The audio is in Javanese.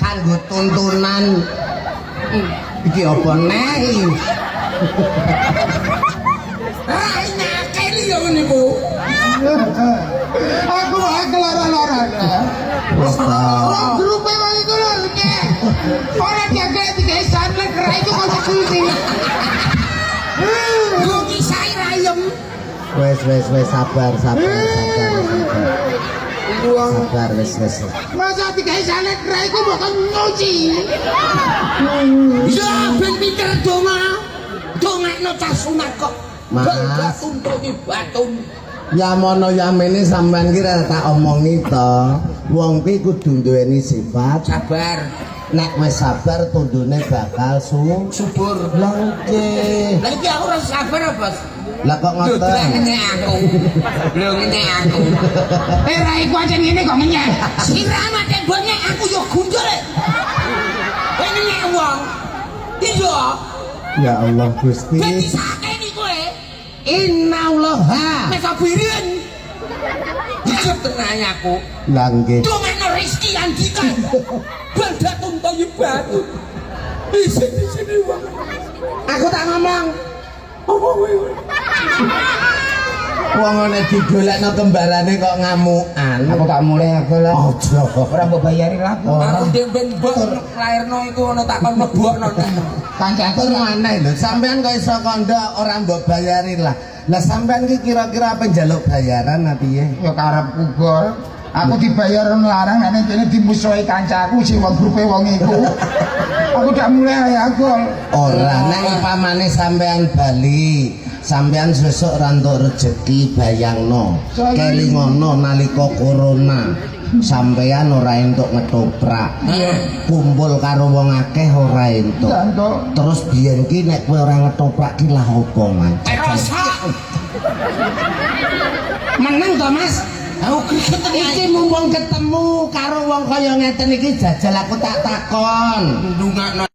Kanggo tuntunan iki apa neh iki? Rai ngakeli ya ngene iku. Aku wae kelara-lara. Wis ta. Wong grupe wong iku lho nyek. Ora diangkat digawe sunlight ra iku konsekuensi. Yo kisah rayem. Wis wis wis, sabar sabar sabar sabar. Sabar, wis wis. Masa digawe sunlight ra iku mbok kon nyuci. Ya ben pinter donga. Dongakno cah sunat kok. Mas. Batun to batun. Ya mono ya mene, sampean ki ra tak omongi to. Wong ki kudu duweni sifat Sabar. Nek wis sabar tundune bakal Subur. Lah nggih. Lah iki aku ora sabar, Bos. Lah kok Lho, ngoten? ngenyek aku. Lho, ngenyek aku. Eh, ra iku aja ngene kok ngenyek. Siram ate bonyek aku yo gundul. Kowe ngenyek wong. Iya. Ya Allah Gusti. Ben disakeni kowe. Innallaha. Nek sabirin. Hidup tenang aku. Lah nggih. Dongakno rezeki Andika. Baldatun thayyibatun. Isin-isin wong. Aku tak ngomong. Apa kowe? Wong ngene digolekno kembarane kok ngamukan. Aku tak mulai aku lah. Aja. Ora mbok bayari lah. Aku ndek ben mbok lairno iku ono tak kon mlebokno. Kancaku Tur aneh lho, sampean kok iso kandha ora mbok bayari lah. Lah sampean ki kira-kira apa njaluk bayaran apa piye? Ya karepku gol. Aku dibayar larang nek ning kene dimusuhi kancaku si wong grupe wong iku. Aku tak mulai ya gol. Ora, nek umpamane sampean bali, sampean sesuk ora entuk rejeki, bayangno. Kelingono nalika corona. Sampean ora entuk ngetoprak. Kumpul karo wong akeh ora entuk. Entuk. Terus biyen ki nek kowe ora ngetoprak ki lah apa, Mas? Rasa. Meneng to, Mas? Aku greget. Iki mumpung ketemu karo wong kaya ngeten iki, jajal aku tak takon. Ndungakno.